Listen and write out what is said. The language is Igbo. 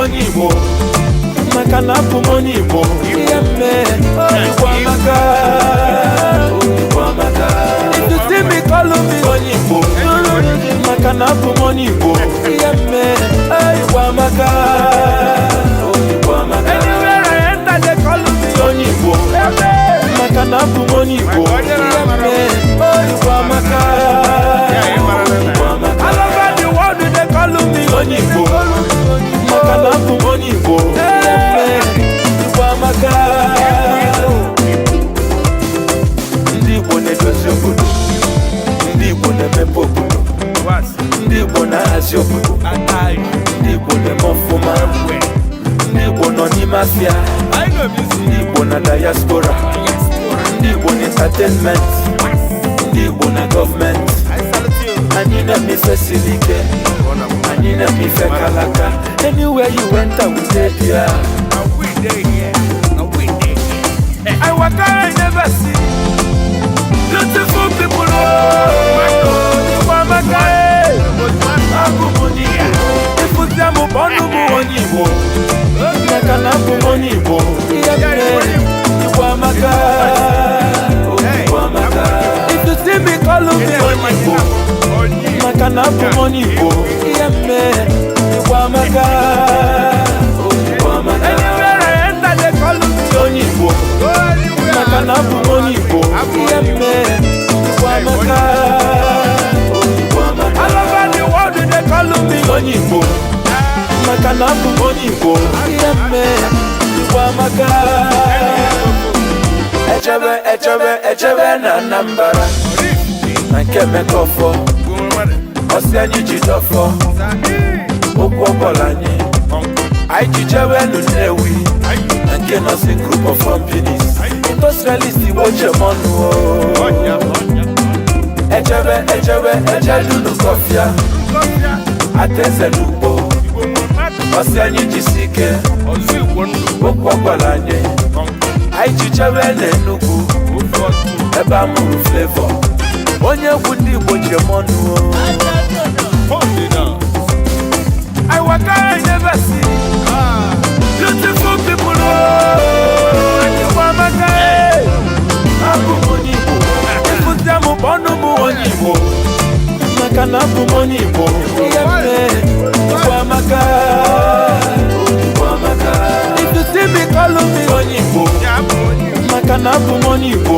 onye Igbo, maka na abụ m onye Igbo. Ihe mme, Igbo amaka, Igbo amaka. If you see me, call me onye Igbo, maka na abụ m onye Igbo. Ihe mme, Igbo amaka, Igbo amaka. Anywhere I enter, they call me onye Igbo, maka na abụ m onye Igbo. Ihe mme, Igbo amaka, Igbo amaka. All over the world they call me onye Igbo, maka na abụ m onye Igbo. Ihe mme, Igbo amaka. Ndị Igbo na-edozi obodo, ndị Igbo na-emepe obodo, ndị Igbo na-ahazi obodo, ndị Igbo na-eme ọfụma, ndị Igbo nọ n'ime afịa, ndị Igbo na diaspora, ndị Igbo na entertainment, ndị Igbo na gọọmenti. Anyị na-eme ife siri ike, anyị na-eme ife kalaka. Anywhere you enter, we dey there. I waka, I never see beautiful people, oh, Igbo amaka, eh. Abụ m onye Igbo. Ịfụzie m bụ ọnụ m onye Igbo, maka na abụ m onye Igbo. Ihe mere, Igbo amaka, Igbo amaka. If you see me, call me onye Igbo, maka na abụ m onye Igbo. Ihe mere, Igbo amaka, Igbo amaka. Anywhere I enter, they call me onye Igbo, maka na abụ m onye Igbo. Ihe mere, Igbo amaka, Igbo amaka. All over the world they call me onye Igbo, maka na abụ m onye Igbo. Ihe mere, Igbo amaka. Echebe, echebe, echebe na Anambra, na nke Emeka Ọfọ, ọsị anyị ji dọfọ okwu ọbọla anyị. Anyị ji jewe nụ Nnewi, na nke Nursing Group of Companies, industrialist Igbo chemọnụ. Echebe, echebe, ejedunu kọfịa ateze n'ugbo, ọsị anyị jisi ike. Okwu ọgwara anyị, anyị ji jewe n'Enugwu, ebe a mụrụ Flavour, onye egwu ndị Igbo chemọnụ. I waka, I never see beautiful people, oh, Igbo amaka, eh. Abụ m onye Igbo. Ịfụzie m bụ ọnụ m onye Igbo, maka na abụ m onye Igbo. Ihe mere, Igbo amaka, Igbo amaka. If you see me, call me onye Igbo, maka na abụ m onye Igbo.